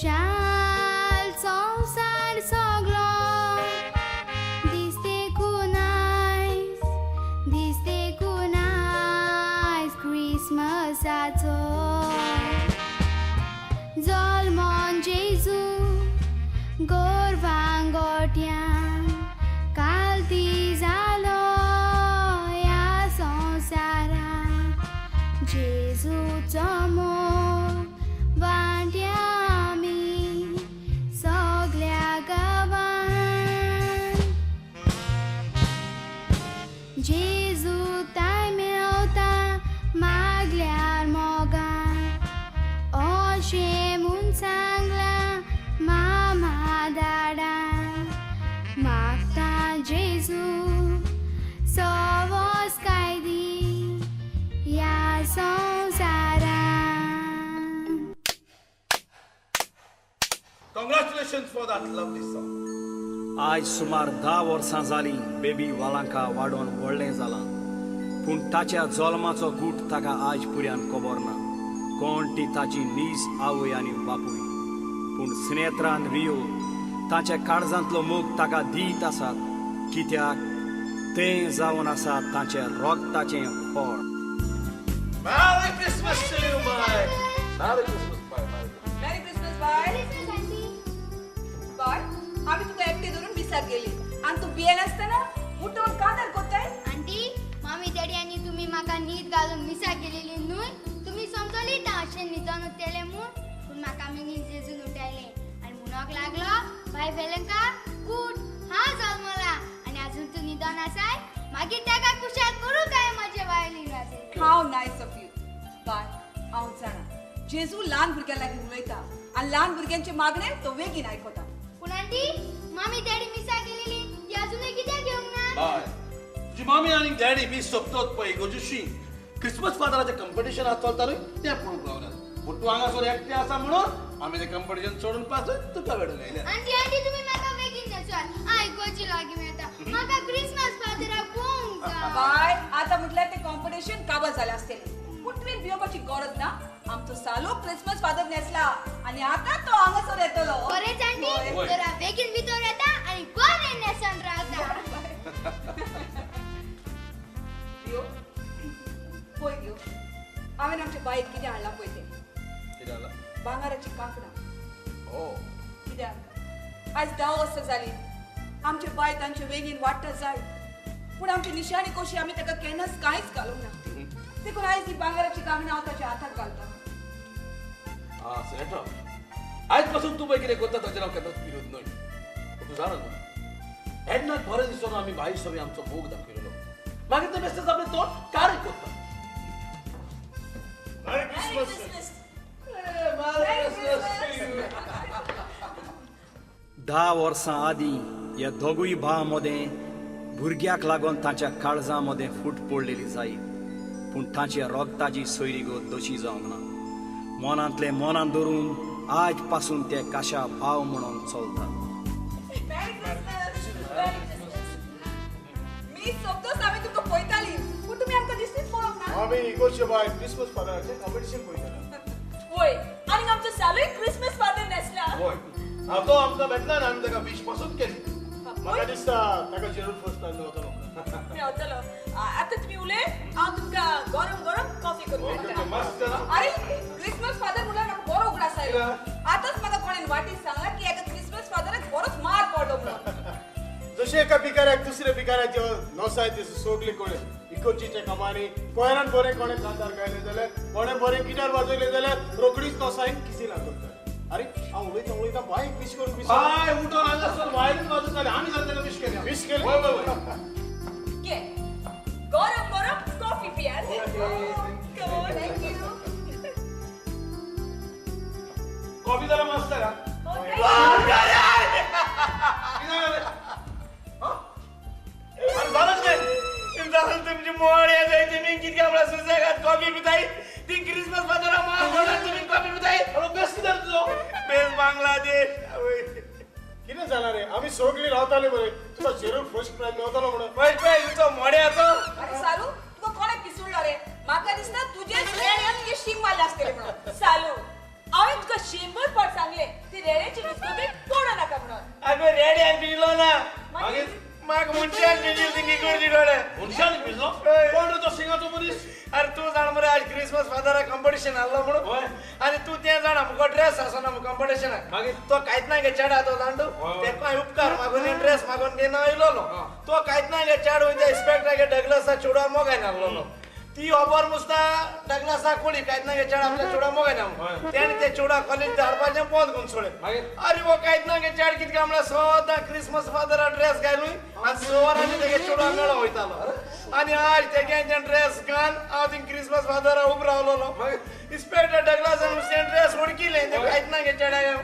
खुशाल संवसार सगळो दिसते कुनायस दिसते कुनायस क्रिसमसाचो जल्मोन जेजू गोरवां गोट्यान कालती जालो ह्या संवसारान जेजूचो मोग वांट्या आमी सगल्या गांवान जेजू ताय मेवता मागल्यार मोगान अशें म्हूण सांगलां मामा दाडान मागता जेजू सवस काय दी ह्या संवसारान. Congratulations for that lovely song. आयज सुमार 10 वर्सां जालीं बेबी वालांका वाडोवन व्हडलें जालां, पूण ताच्या जल्माचो गूट ताका आज पुऱ्यान खबर ना. कोण ती ताची नीज आवय आनी बापूय. पूण स्नेत्रान रियो ताच्या काळजांतलो मोग ताका दीत आसात, कित्याक तें जावन आसा ताचें रोगताचें फळ. Merry Christmas to you, bye. Merry Christmas, bye. Merry Christmas. Merry Christmas bye. बाय, आमी तुका एकटे धरून मिसाक गेली आनी तूं भियेनासतना उठून कांतार कोत्ताय. आंटी, मामी डॅडी आनी तुमी म्हाका न्हीद घालून मिसाक गेलेली न्हय, तुमी समजली अशें न्हिदोन उठ्ठेलें म्हूण. पूण म्हाका मिनीन जेजून उठयलें आनी म्हणोंक लागलो, बाय वेलंका उठ, हांव जल्मला आनी आजून तूं न्हिदोन आसाय, मागीर ताका खुशाल करूं काय म्हजें वायलीन वाजयलें. How nice of you. Bye, हांव जाणा जेजू ल्हान भुरग्यां लागीं उलयता आनी ल्हान भुरग्यांचे मागणे तो बेगीन आयकता. पूण आंटी, मामी डॅडी मिसाक गेलेली ती अजूनय कित्याक येवंक ना? बाय, तुजी मामी आनी डॅडी बी सोपतोच पळय इगोर्जेशी क्रिसमस फादराचें कंपिटिशन आज चलता न्हय तें पळोवंक रावल्यात. पूण तूं हांगासर एकटें आसा म्हणून आमी तें कंपिटिशन सोडून पासून तुका वेडून आयल्या. आंटी आंटी, तुमी म्हाका बेगीन न्हेसवात, हांव इगोर्जी लागीं मेळटा, म्हाका क्रिसमस फादराक पळोवंक जाय. बाय, आतां म्हटल्यार तें कॉम्पिटिशन काबार जालें आसतलें, पूण तुवें भियोवपाची गरज ना. आमचो सालो क्रिसमस फादर न्हेसला आनी आतां तो हांगासर येतलो. खरेंच आंटी? हय. तर हांव बेगीन भितर येता आनी बरें न्हेसोन रावता. यो पळय यो, हांवें आमच्या बायक कितें हाडलां पळय तें. कितें जालां? भांगराची कांकणां. ओ. कित्याक आयज 10 वर्सां जालीं आमचे बाय तांचे वेगीन वाडटा जाय, पूण आमची निशाणी कशी आमी ताका केन्नाच कांयच घालूंक ना. देखून आयज ही भांगराची कांकणां हांव ताच्या हाताक घालता. आं सिनेटर, आयज पासून तूं पळय कितें करता ताचेर हांव केन्नाच विरोध न्हय. पूण तूं जाणा न्हय, एडनाक बरें दिसोन आमी बाई सवी आमचो मोग दाखयलो, मागीर ते बेस्टेच आपलें तोंड काळें करता. Merry Christmas. Merry Christmas to you. 10 वर्सां आदीं ह्या दोगूय भाव मदें भुरग्याक लागून ताच्या काळजां मदें फूट पडलेली जायत, पूण ताच्या रोगताची सोयरीगत दोशी जावंक ना. मनांतलें मनान धरून आज पासून ते काशा भाव म्हणून चलतात. Merry Christmas. Merry Christmas. मी सोपतोच आमी तुमकां पळयताली, पूण तुमी आमकां दिसलीच पळोवंक ना. आमी इगोर्जे बाय क्रिसमस फादराचें कॉम्पिटिशन पळयताले. वय, आनी आमचो सालूय क्रिसमस फादर न्हेसला. वय, हांव तो आमकां भेटला आनी आमी ताका वीश पासून केली. म्हाका दिसता ताका जेरूल फर्स्ट प्रायज मेवतलो. मेवतलो. आतां तुमी उलय, हांव तुमकां गरम गरम कॉफी करून हाडटा. मस्त ना? अरे क्रिसमस फादर म्हणल्यार म्हाका बरो उगडास आयलो. आतांच म्हाका कोणें वाटीत सांगलां की एका क्रिसमस फादराक बरोच मार पडलो म्हणून. जशें एका भिकाऱ्याक दुसऱ्या भिकाऱ्याचे नोसाय तशें सोगले कोणे इगोर्जेच्या कामांनी कोयरान बरें कोणें कांतार गायलें जाल्यार, कोणें बरें गिटार वाजयलें जाल्यार रोखडीच नोसायन किसी लागता. अरे हांव उलयता उलयता बायक विश करून विश बाय उठोन हांगासर वायलीन वाजयताले, आमी जाल्यार ताका विश केलें. विश केलें? वय वय वय. घे गरम गरम coffee पियात. Come on. Thank you. Coffee जाल्यार मस्त का? Oh, thank you. कितें जालें? हां? आनी जालेंच काय? जालें तुमची मोड येताय, तुमी कितक्या म्हळ्यार सुसेगाद कॉफी पिताय, ती क्रिसमस फादरा मार पडला तुमी कॉफी पिताय. अरे बेस्ट कितें तुजो? बेस्ट बांगलादेश. कितें जालां रे, आमी सगळीं रावताले बरें, तुका जेरूल फर्स्ट प्रायज मेवतलो म्हणून. फर्स्ट प्रायज तुजो मोड्याचो. अरे सालू, तुका कोणें पिसुडलो रे? म्हाका दिसता तुजेच वेण्यान तुगे शींग मारले आसतले म्हणून. सालू, हांवें तुका 100 फावट सांगलें ते ती रेड्याची बिस्कोती तोडो नाका म्हणून. अगो रेड्यान भिजलो ना, मागीर म्हाका मनशान भिजली ती इगोर्जी डोळे. मनशान भिजलो? कोण रे तो सिंगाचो मनीस? अरे तूं जाण मरे आज क्रिसमस फादरा कॉम्पिटिशन आहलो म्हणून, आनी तूं तें जाणा मुको ड्रेस आसना मु कॉम्पिटिशनाक. मागीर तो कांयच ना गे चेडा तो जाण तूं, तेका हांवें उपकार मागून ड्रेस मागून घेवन हांव येयलोलो. तो कांयच ना गे चेडो वयता इन्स्पेक्टरागे डगलसा चेडवा मोगाय नासलोलो. ती खबर मुसता डगलसा कोळी कांयच ना गे चेडा आपल्या चेडवा मोगाय ना म्हणून, तेणें ते चेडवा कॉलेज धाडपाचें बंद करून सोडलें. अरे वो कांयच ना गे चेड कितें काय म्हळ्यार सदां क्रिसमस फादरा ड्रेस घालून आनी स वरांनी तेगे चेडवा मेळो वयतालो. आनी आज तेगे तें ड्रेस घाल हांव थिंग क्रिसमस फादरा उबो रावलोलो. इन्स्पेक्टर डगलसान मुसतें ड्रेस उडकिलें तें कांयच ना गे चेड्याक.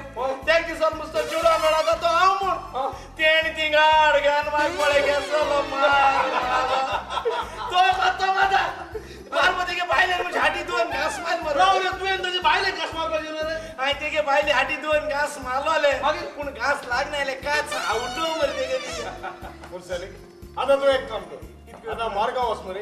त्या दिसान मुस्तो चेडवा मेळता तो हांव म्हूण तेणें थिंग आड घाल म्हाका पळय घेतलो मार तो मात्तो माता मार तेगे बायलेन म्हणजे हाटी दोन घास मार मरे. राव रे, तुवें ताजे बायलेक घास मारपाचें न्हू रे? हांवें तेगे बायले हाटी दोन घास मारलोले, पूण घास लागनासले, काच आवटो मरे तेगेली. मुरसाली आतां तूं एक काम कर, आतां मारगांव वच मरे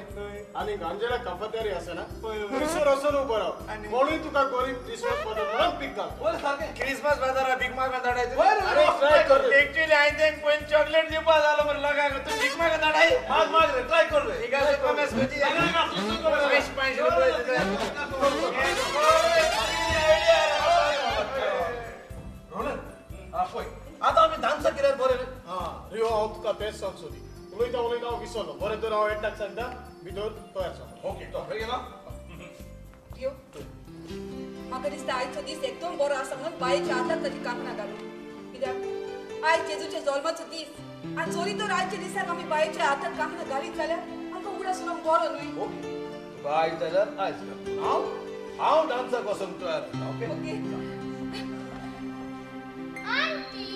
आनी गांजेला काफात्यारी आसा ना थंयसर वचून उबो राव, कोणूय तुका गरीब क्रिसमस फादर म्हणून पीक घाल. वयर सारकें क्रिसमस फादरा भीक मागून धाडाय. अरे ट्राय कर रे, एक्चुअली हांवें तेंका पयलीं चॉकलेट दिवपा जालो मरे लोकांक, तूं भीक मागून धाडाय. माग माग रे, ट्राय कर रे. ठीक आसा, कॉमेस करची. 5 रुपये. रोहन, पळय आतां आमी डान्सा कित्याक बरें रे? हां रियो, हांव तुका तेंच सांग सोदी, उलयता उलयता हांव विसरलो. बरें तर हांव एडनाक सांगता भितर तयार जाता. ओके, तो खंय गेला? रियो, म्हाका दिसता आयचो दीस एकदम बरो आसा म्हणून बायेच्या हाताक ताची कांकणां घालूं. कित्याक आयज जेजूच्या जल्माचो दीस, आनी जरी तर आयच्या दिसाक आमी बायेच्या हाताक कांकणां घालीत जाल्यार आमकां उगडास उरोंक बरो न्हय. ओके, तुका आयज जाल्यार आयज घाल. हांव हांव डान्साक वचूंक तयार जाता. Okay okay. आंटी,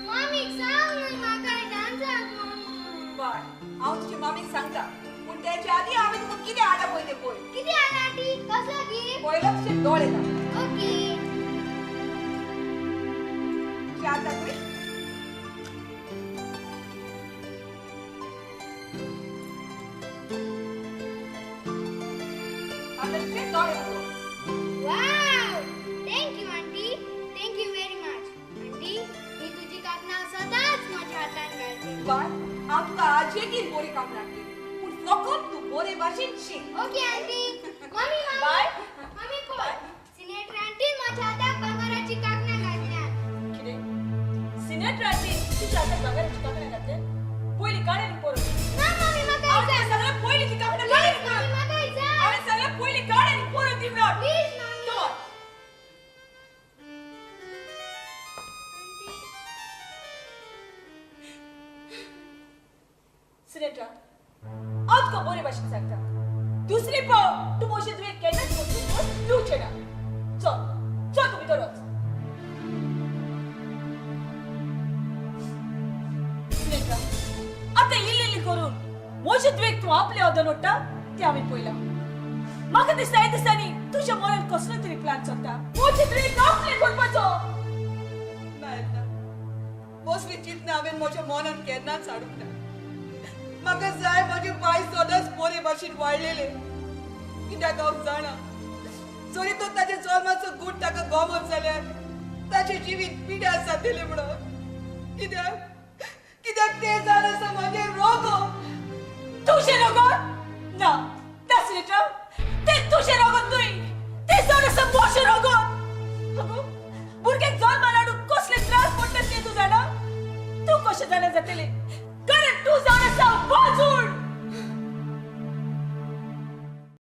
मामीक सांग न्हय म्हाका डान्साक म्हणून. बाय, हांव तुजे मामीक सांगता, पूण तेच्या आदीं हांवें तुका कितें हाडला पळय तें पळय. कितें हाडला आंटी? कसलो गिफ्ट? पयलो तुजे दोळे दाखय. ओके. तुजे हात दाखय. आतां तुजे दोळे उगड. Wow! Thank you aunty, thank you very much. Aunty, ही तुजी कांकणां सदांच म्हज्या हातान घालतली. बाय, हांव तुका आजयेगीर बरी कांकणां हाडली, पूण फकत तूं बरे भाशेन शीक. Okay aunty. Mummy, bye. Mummy पळय, सिनेटर आंटीन म्हज्या हाताक भांगराची कांकणां घातल्यात. कितें? सिनेटर आंटीन तुज्या हाताक भांगराची कांकणां घातले? पयलीं काड आनी पळय. ना मम्मी, म्हाका हांवें तुका सगळें पयलीं ती कांकणां काड आनी मम्मी, म्हाका जाय. हांवें सगळें पयलीं काड आनी पळय ती म्हणून. Please mummy. Come on. Senator, हांव तुका बरे भाशेन सांगता, दुसरे पावट तूं म्हजे तुवें केन्नाच वचून दिवचें ना. चल चल, तूं भितर वच. सिनेटर, आतां इल्ली इल्ली करून म्हजे तुवें तूं आपले अदन ओडटा तें हांवें पळयलां. म्हाका दिसता ह्या दिसांनी तुज्या मनांत कसलो तरी प्लान चलता म्हजे तुवें आपलें करपाचो. ना येता कसली चिंतना हांवें म्हज्या मनान केन्नाच हाडूंक ना. म्हाका जाय म्हजी बाय सदांच बरे भाशेन वाडलेले, कित्याक हांव जाणा जरी तो ताच्या जल्माचो गूट ताका गमत जाल्यार ताचें जिवीत पिड्यार जातलें म्हणून. कित्याक कित्याक तें जाण आसा म्हजें रोगो. तुजें रोगो ना ना सिनेटर,